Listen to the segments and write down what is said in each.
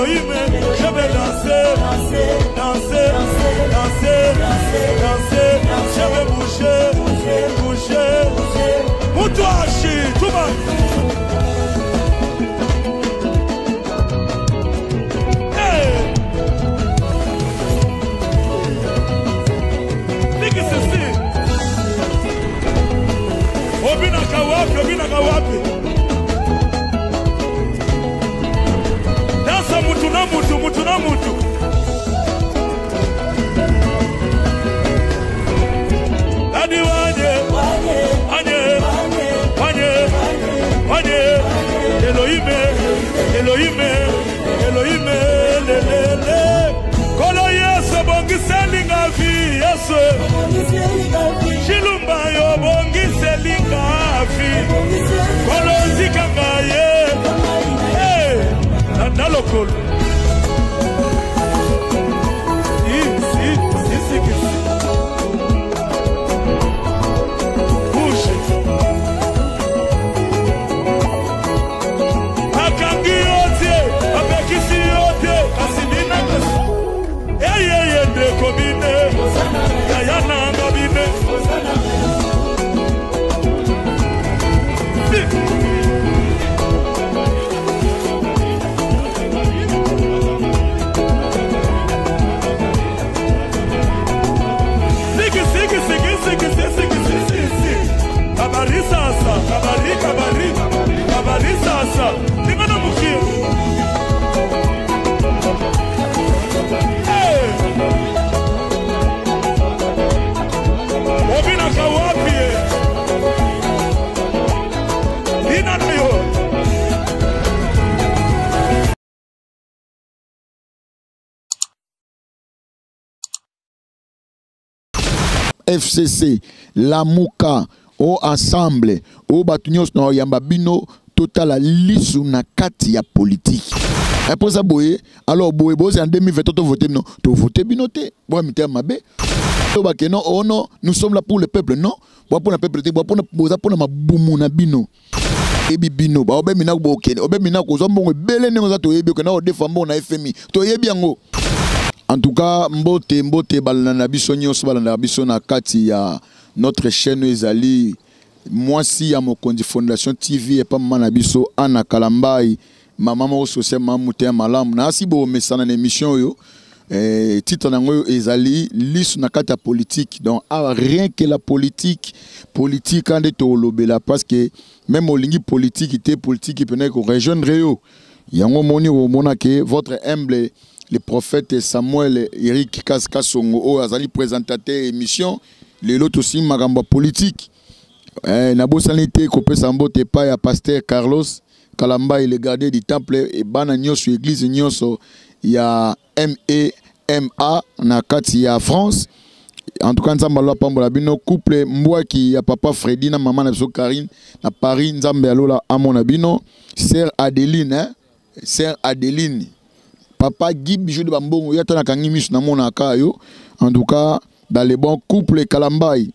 Elohim, je vais danser, danser, danser, danser, je vais bouger, bouger. Mutuashi, tout Hey! Niki sisi. Obinaka wapi, obinaka wapi? Dansa mutu na mutu, mutu na mutu. Dadi wanye, wanye, wanye, wanye. Elohim, Elohim, Elohim, le le le. Kolo Yesu bongiselinga vi Yesu. Chilumba yo bongiselinga vi. Kolo zikanga ye. Hey, nanda lokolo. Si, si, si, si, si. Bouge. Akangi yo te, apekisi yo te, kasi bina kasi. Eyeye ndeko bine, yaya nanga bine. Si. Siki, siki, siki, siki, siki, siki, siki, siki. Kabari sasa, kabari, kabari, kabari sasa. Ningana mukia. Hey! Obinaka wapi ye? Bina na yo. FCC, Lamuka, o ensemble, o bato nyonso na oyamba bino totala lisu na kati ya politique. Après ça boye, alors boye boye en 2023 to voter bino, to voter bino te, boye mitema mabe. To ba ke non, oh non, nous sommes là pour le peuple, non. Boye pour le peuple te, boye pour boza pour mabumu na bino. Ebi bino, ba obe mina bo okende, obe mina kozwa mbongo ebele ndenge oza toyebi okende odefa mbongo na FMI. Toyebi yango. En tout cas, mbote mbote balanda na biso nyonso balanda biso na kati ya notre chaîne ezali mwasi ya Mokonzi Fondation TV epa mama na biso Anna Kalambayi, mama moko social, mama moto ya malamu. Na asi bo mesana na émission oyo, titre nango oyo ezali lisu na kati ya politique. Donc awa rien que la politique, politique ande tolobela parce que même olingi politique te, politique pene ko rejoindre yo. Yango moni omona ke votre humble le prophète Samuel Eric Kasongo oyo azali présentateur émission lelo tosimbi makambo ya politique. Nabosani te kopesa mbote epai ya pasteur Carlos Kalambayi, le gardien du temple, e bana nyonso église nyonso ya MEMA na kati ya France. En tout cas Nzambe alola pambola bino, couple Mbwaki ya papa Freddy na mama na biso Karine na Paris, Nzambe alola amona bino. Sœur Adeline, hein? Sœur Adeline, papa Guy Bijou de Bambongo, yata na kangi misu na mona ka yo. En tout cas dans les bons couples Kalambayi,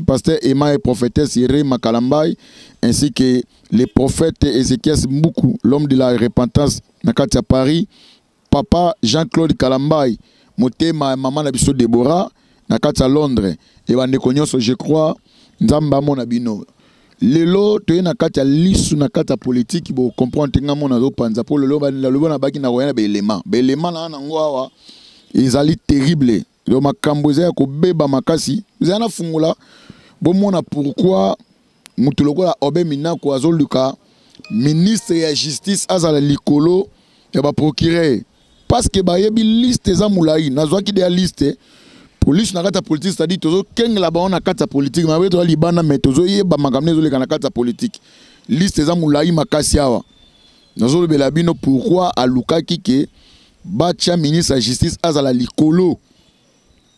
pasteur Emma et prophétesse Irema Kalambayi, ainsi que les prophètes Ézéchias Mboukou, l'homme de la repentance na kati ya Paris, papa Jean-Claude Kalambayi, motema maman na biso Déborah na kati ya Londres, et bandeko nyonso je crois Nzambe amona bino. Lelo toye na kati ya lisu na kati ya politique, bo comprendre te nga mona zo panza po lelo ba lelo na baki na koya na ba élément. Ba élément na nango awa ezali terrible. Yo makambo eza ya kobeba makasi, eza na fungola bomona pourquoi mutu lokola Obe Minako azoluka ministre ya justice azala likolo ya ba procureur parce que bayebi liste eza molayi. Nazwaki de ya liste police na kati ya politique, c'est-à-dire tozokengela bango na kati ya politique, mabe toza libanda mais tozoyeba makambo ezoleka na kati ya politique. Liste eza molayi makasi awa. Nazolobela bino pourquoi alukaki ke batia ministre ya justice azala likolo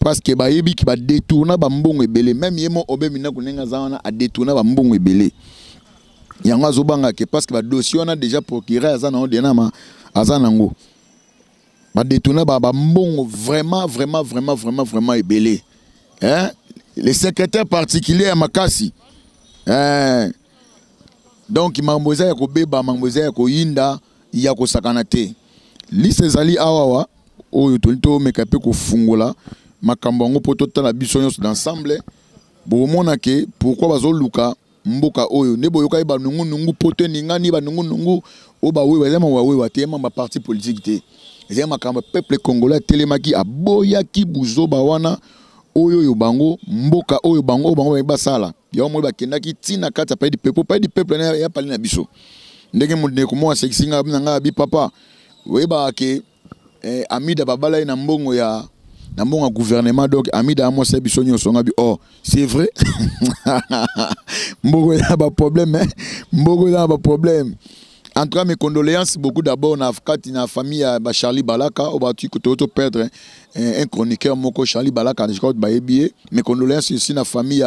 parce que bayebi ki ba détourna ba mbongo ebele. Même ye mo Obe Minako ndenge aza wana a détourna ba mbongo ebele. Yango azobanga ke parce que ba dossier wana déjà procureur aza nango denama aza nango. Ba détourna ba mbongo vraiment vraiment vraiment vraiment vraiment ebele. Hein? Le secrétaire particulier ya Makasi. Hein? Donc mambo eza ya kobeba, mambo eza ya koyinda, ya kosakana te. Liste ezali awawa oyo tolingi tomeka mpe kofungola makambo yango mpo totala biso nyonso d'ensemble. Bokomona ke pourquoi bazoluka mboka oyo nde boyokaki banungunungu poto eningani, banungunungu oyo bawewa eza mawa wewa te, ma baparti politique te, eza makambo peuple congolais atelemaki, aboyaki buzoba wana oyo oyo bango mboka oyo bango oyo bango bayebi basala yango. Moi bakendaki ntina kati ya palais du peuple. Palais du peuple ya palais na biso, ndenge ndeko moko asekisi ngai na ngai abi: "Papa, oyebaka ke Amida babala ye na mbongo ya gouvernement, donc Amida amwasi ya biso nyonso." Ngabi: "Oh, c'est vrai." Mbongo eza na baproblème, eh? Mbongo eza na baproblème. En tout cas, mes condoléances beaucoup d'abord na kati na famille ya ba Charlie Balaka oyo batu to perdre un chroniqueur moko, Charlie Balaka, je crois bayebi ye. Mes condoléances aussi na famille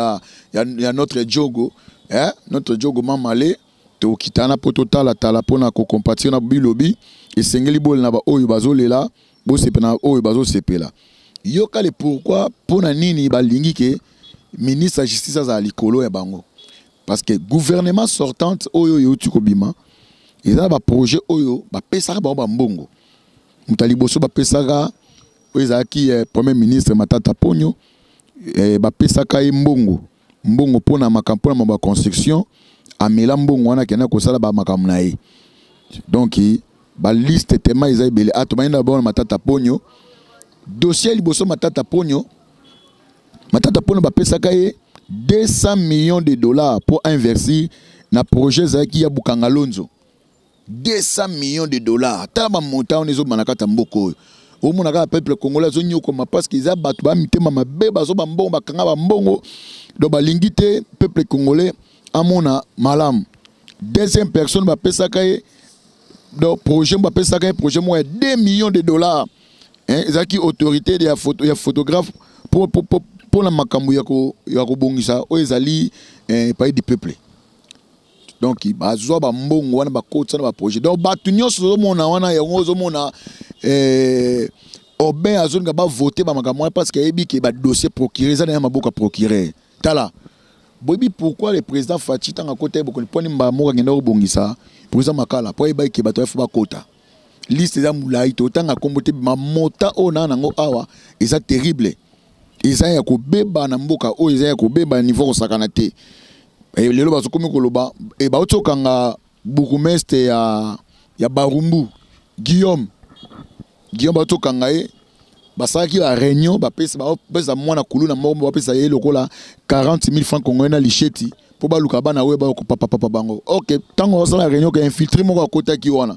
ya notre Diogo, hein, notre Diogo Mamale. Tokitana mpo totalatala mpona kocompatir na bilobi. Esengeli bolela na baoyo bazolela, bosepela na oyo bazosepela. Yoka le pourquoi, mpona nini balingi ke ministre ya justice azala likolo ya bango, parce que gouvernement sortante oyo euti kobima eza na baprojet oyo bapesaka bango bambongo. Moto ya liboso bapesaka oyo ezalaki premier ministre Matata Ponyo. Bapesaka ye mbongo mpona makambo, mpona mambo ya construction. Amela mbongo wana, akenda kosala bamakambo na ye. Donc baliste tema eza ebele. Ato bayenda bona Matata Ponyo, dossier liboso Matata Ponyo. Matata Ponyo bapesaka ye 200 millions de dollars mpo investir na projet ezalaki ya Bukanga Lonzo. 200 millions de dollars, tala bamontant wana ezobima na kati ya mboka oyo. Omona kaka peuple congolais azonyokoma parce que eza bato bamitema mabe, bazo bambongo, bakanga bambongo, donc balingi te peuple congolais amona malamu. Deuxième personne bapesaka ye, donc projet bapesaka ye, projet moko ya 2 millions de dollars, hein, ezalaki autorité ya photographe mpona makambo ya kobongisa oyo ezali palais du peuple. Donc bazwa bambongo wana, bakotisa na baprojet. Donc bato nyonso ozomona wana, yango ozomona Aubin azolinga bavote bamakambo wana parce que ayebi ke badossier procureur eza na ye maboko ya procureur. Tala, boyebi pourquoi le président Fatshi, ntango akota ye bokoni, mponi mbala moko akenda kobongisa président Makala? Mpo ayebaki ke bato bafo bakota. Liste eza molai, totanga nkombo te. Mamota oyo naa nango awa eza terrible, eza ya kobeba na mboka oyo, eza ya kobeba niveau kosakana te. Lelo bazokomi koloba bauti kokanga bourgmestre ya Barumbu, Guillaume. Guillaume, bauti kokanga ye. Basalaki ba réunion, bapesa mwana kuluna moko, bapesa ye lokola 40 000 francs congolais na lisheti mpo baluka bana oyo bakopapapapa bango. Ok, ntango basala réunion, ke infiltré moko akotaki wana.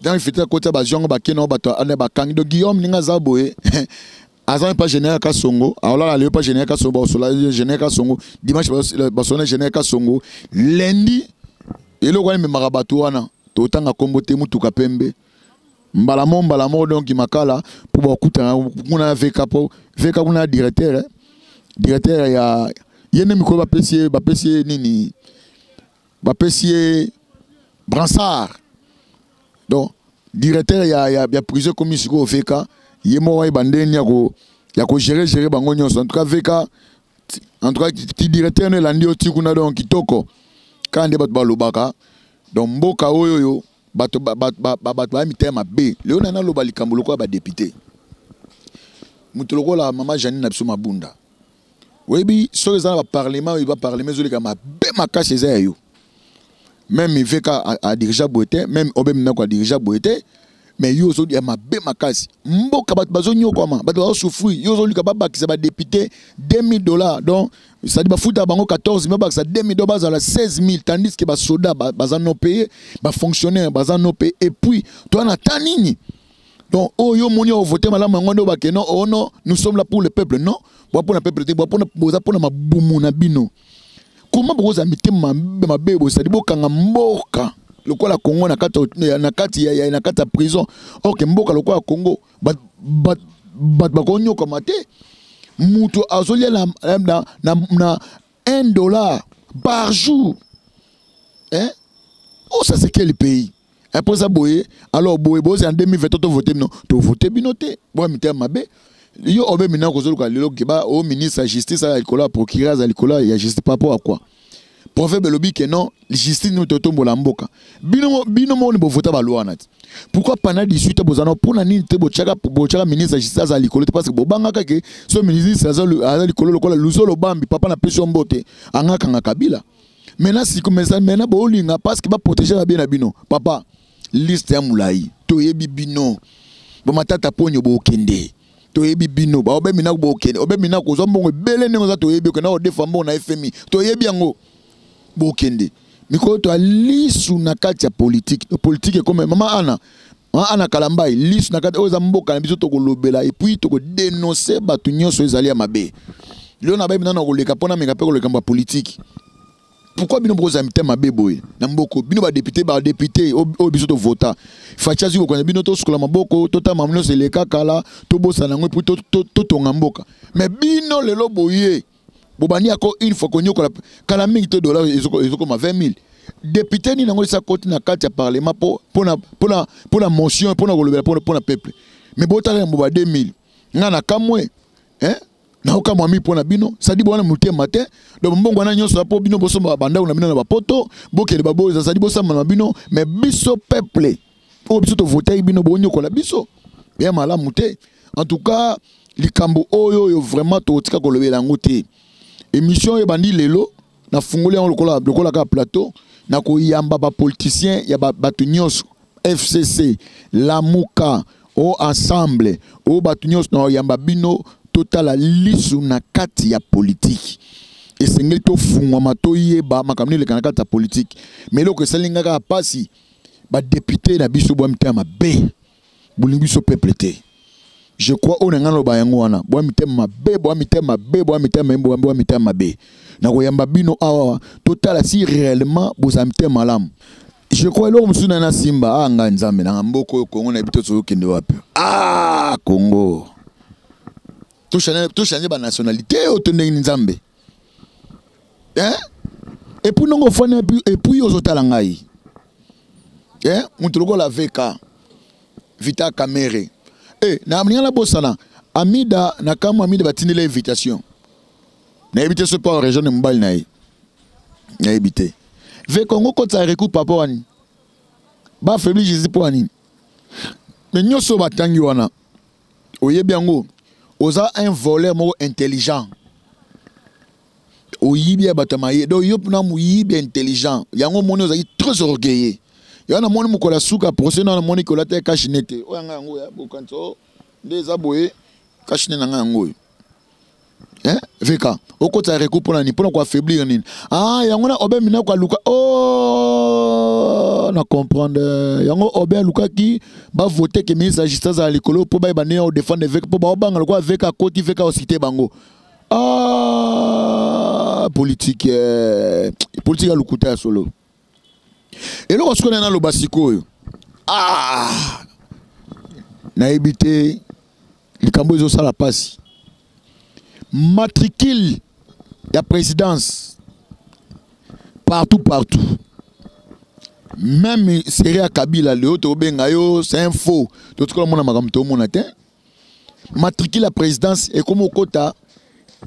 Ntango infiltré akoti, bazwi yango, bakende yango, bato ane bakangi. Donc Guillaume, ndenge aza boye, aza pa général Kasongo, aolala lelo pa général Kasongo, bakosola général Kasongo dimanche, basola général Kasongo lundi. Eloko wana ememaka bato wana, totanga nkombo te, mutuka pembe, mbala moko mbala moko. Donc Makala mpo bakutana kuna na VK, mpo VK kuna na directeur, directeur ya ye nde mikolo bapesi ye nini, bapesi ye brassard. Donc directeur ya prison ekomi sikoyo VK ye moko, ayeba ndeni ya kogérer gérer bango nyonso. En tout cas VK, en tout cas ti directeur no elandi yo ti kuna. Donc kitoko kaka nde bato balobaka. Donc mboka oyo oyo bato bato baya mitema mabe. Lelo na naloba likambo lokola badéputé, moto lokola mama Janine na biso Mabunda. Oyebi, soki eza na baparlement oyo, baparlement ezoleka mabe makasi, eza ya yo. Même VK adirige boye te, même obemi ndako adirige boye te, mais yo ozolia mabe makasi. Mboka, bato bazonyokwama, bato bazosouffrir, yo ozoluka babakisa badéputé 2000 dollars. Donc c'est-à-dire bafuta bango 14 000, babakisa 2000 dollars, bazala 16 000, tandis que basoda baza non payé, bafonctionnaire baza non payé. Et puis toza na ta nini? Donc oyo omoni ovote malamu, yango nde obake non, oh non, nous sommes là pour le peuple. Non, boa mpona peuple te, boza mpona mabumu na bino. Comment bokozala mitema mabe mabe bosali bokanga mboka lokola Congo na kati ya prison? Ok, mboka lokola Congo, bato bakonyokama te. Moto azolia na 1 dollar par jour, hein? Oh, ça c'est quel pays? Après ça boye, alors boye boze en 2023 tovote bino, tovote bino te. Boya mitema mabe. Yo obe mina kozoluka lelo keba o ministre ya justice aza likolo ya procureur, aza likolo ya justice par rapport à quoi? Proverbe elobi ke non, justice nini totombola mboka. Bino bino moko ni bovota ba loi wana te. Pourquoi pendant 18 ans bozana pona nini te bochaka bochaka ministre ya justice aza likolo te parce que bobangaka ke so ministre aza aza likolo lokola Luzolo Bambi papa na pesi yo mbote angakanga Kabila. Maintenant siko mais maintenant bolinga parce que ba protéger ba bien na bino. Papa liste ya mulayi toyebi bino. Ba matata ponyo bokende. Toyebi bino ba obe minako bokende obe minako ozwa mbongo ebele ndenge oza toyebi okenda kodefa mbongo na FMI toyebi yango bokende mikolo to lisu na kati ya politique politique ekome mama Ana mama Ana Kalambayi lisu na kati oyo eza mboka na biso tokolobela et puis tokodenoncer bato nyonso ezali ya mabe lelo na bayebi nano koleka mpo nameka mpe koleka mba politique. Pourquoi bino bokozala mitema mabe boye na mboko bino ba député ba député oyo biso tovota Fatshi azwi bokonzi bino tosukola maboko totama nyonso eleka kala tobosana yango epuis totonga mboka mais bino lelo boye bobandi yako une fois konyokola kala mingi te dollar ezokoma 20 000 député nini yango esa koti na kati ya parlement mpo mpona motion mpona kolobela mpona peuple mais botala yango ba 2000 nga na kamwe hein naokamwa mi mpo na bino sadi bwana motema te donc mbongo wana nyonso mpo bino bosomba bandako na bino na bapoto bokende baboza sadi bosamba na bino mais biso peuple oyo biso tovotaki bino bonyokola biso ya malamu te. En tout cas likambo oyo oyo vraiment tokotika kolobela yango te. Émission oyo ebandi lelo nafungoli yango lokola lokola kaka plateau na koyamba bapoliticien ya bato nyonso FCC Lamuka o ensemble o bato nyonso na koyamba bino totala lisu na kati ya politiki. Esengeli tofungwama toyeba makambo nini eleka na kati ya politiki. Mais eloko esali nga kaka mpasi badepute na biso bwa mitema mabe bolingi biso peuple te. Je crois oyo na ngai naloba yango wana bwa mitema mabe bwa mitema mabe bwa mitema mabe bwa mitema mabe nakoyamba bino awa totala si réellement bozala mitema malamu. Je crois eloko mosusu na nasimba ah ngai nzambe nanga mboka oyo Congo nayebi te tozokende wapi. Ah Congo tochange ba nationalité oyo to ndenge nzambe hein et puis ndongo ofandi et puis ozotala ngai hein moto lokola VK Vita Kamere eh na mninga na bosana Amida na kamwa Amida batindela invitation nayebi te soki mpo rejoindre mobali na ye nayebi te VK ngo kotisa recours papa wani ba affaibli Jésus mpo wani mais nyonso batangi wana oyebi yango oza un voleur moko intelligent oyibi ya bato ya maye donc yo mpena moyibi intelligent yango omoni ozalaki très orgueilleux yango namoni mokolo ya suka procès na namoni kolata ye kashine te oyo yanga yango ya bokanisa o nde eza boye kashine na ngai yango oyo hein VK okotisa recours mpona nini mpona koaffaiblir nini ah yango na obe minako aluka oh na comprendre yango obe alukaki bavote ke ministre ya justice azala likolo mpo bayeba ndenge ya kodefendre VK mpo baobanga lokola VK akoti VK osite bango ah politique eh, politique ya lokuta ya solo eloko sikoyo naloba sikoyo ah nayebi te likambo ezosala mpasi matricule ya présidence partout partout même série ya Kabila leo tobenga yo c'est un faux totikala mona makambo tomona te matricule ya présidence ekomi okota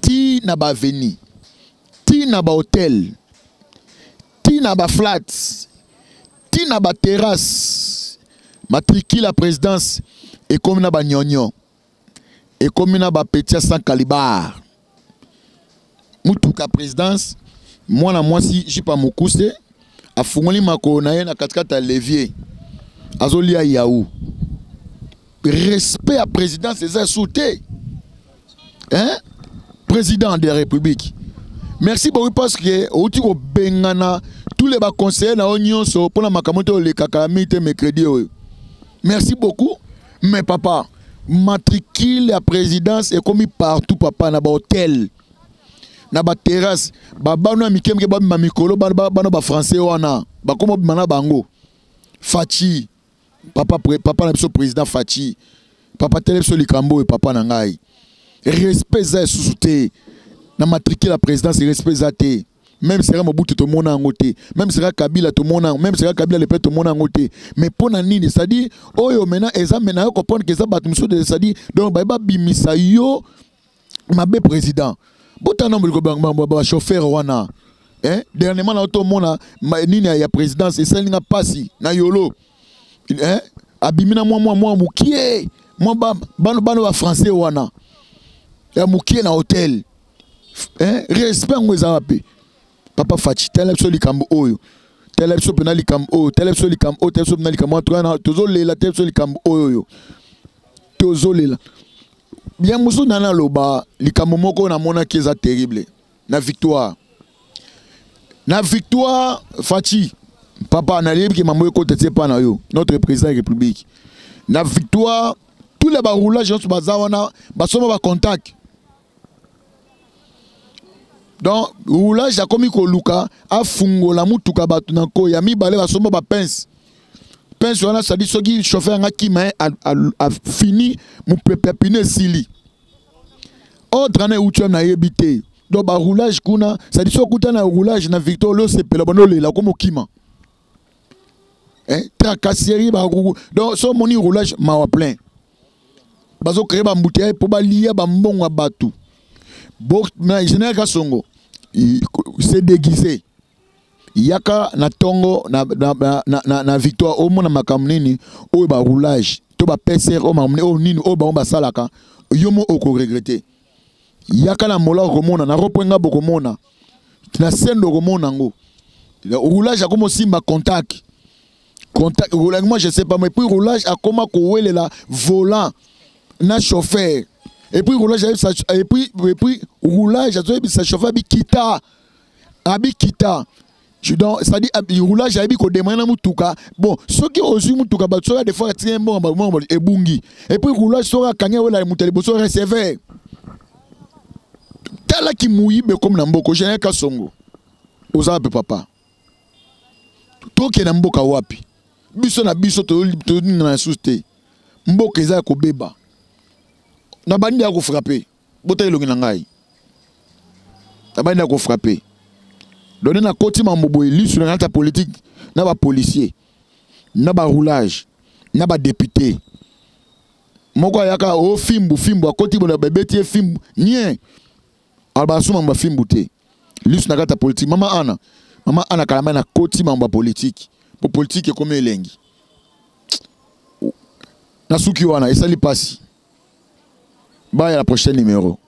ti na ba avenue ti na ba hôtel ti na ba flats ti na ba terrasse matricule ya présidence ekomi na ba nyonyo ekomi na ba petit ya sans calibar mutuka présidence mwana mwasi jipa mokuse afungoli makolo na ye na katikati ya levier azolia yaou respect ya présidence eza sous te hein président de la république merci beaucoup parce que outi kobengana tous les baconseillers na yo nyonso mpona makambo te olekaka mingi te mercredi oyo merci beaucoup mais papa matricule ya présidence ekomi partout papa na bahotel na baterrasse babano ya mike mike babima mikolo bano bafrançais wana bakoma obima na bango Fatshi papa, papa na biso président Fatshi papa tele biso likambo oyo papa na ngai respect eza lisusu te na matricule ya présidence respect eza te même sera Mobutu tomona yango te même sera Kabila tomona yango même sera Kabila le père tomona yango te mais pona nini c'est-à-dire oyo maintenant eza maintenant yo comprendre que eza bato mosusu c'est-à-dire donc baye babimisa yo mabe président botana moliko ba chauffeur wana. Eh? Dernièrement na otomona nini ya présidence esali nga pasi na yolo. Eh? Abimi na mwa mwa mwa mukie mwa ba, bano bano ba français wana ya mukie na hôtel. Eh? Respect yango eza wapi? Papa Fatshi tala biso likambo oyo. Tala biso pena likambo oyo, tala biso likambo oyo, tala biso pena likambo oyo, tozolela tala biso likambo oyo oyo. Tozolela. Bien mosusu nana aloba likambo moko namonaki eza terrible na victoire. Na victoire Fatshi papa nayebi ke mambo ekota tie pa na yo notre président ya république. Na victoire tous les baroulage nyonso baza wana basomba ba contact. Donc roulage akomi koluka afungola mutuka bato na nko ya mibale basomba ba pince. Pince wana sadi soki chauffeur anga kima afini mupepe pine esili. Ordre wana euti wana nayebi te. Donc ba roulage kuna sadi soki okuta na roulage na Victor lo sepela bano lela komo kima. Eh, tracasserie ba donc so moni roulage mawa plein. Bazo créer ba embouteillage pour ba lier ba mbongo ya bato. Bo na général Kasongo s'est déguisé. Yaka na tongo na na na, na, na victoire omona makambo nini oyo ba roulage to ba PCR oyo makambo oyo nini oyo bango basalaka yo mo oko regretter. Yaka na mola okomona na ropo nga bokomona na sendo okomona ngo. Roulage akomo simba contact. Contact roulage moi je sais pas mais puis roulage akoma kowelela volant na chauffeur. Et puis roulage et puis roulage azoyebisa chauffeur bikita abikita. Je donc c'est-à-dire roulage ayebi ko démarrer na mutuka. Bon, soki ozwi mutuka ba soki des fois atie mbongo ba mbongo ebungi. Et puis roulage soki akangi wela mutu liboso receveur. Tala ki muyibe comme na mboko général Kasongo. Oza pe papa. Toke na mboka wapi? Biso na biso to to na sous te. Mboka eza kobeba. Na bandi ya ko frapper. Bota elongi na ngai. Na bandi ya ko frapper. Donner na koti mambo boye lisu na kati ya politique na ba policier na ba roulage na ba député. Moko ayaka o fimbu fimbu akoti bona bebeti ye fimbu nien. Alba asuma mba fimbu te. Lisu na kati ya politique mama Anna. Mama Anna kalamba na koti mambo ya politique. Po politique ekomi elengi. Na suki wana esali pasi. Bye à la prochaine numéro.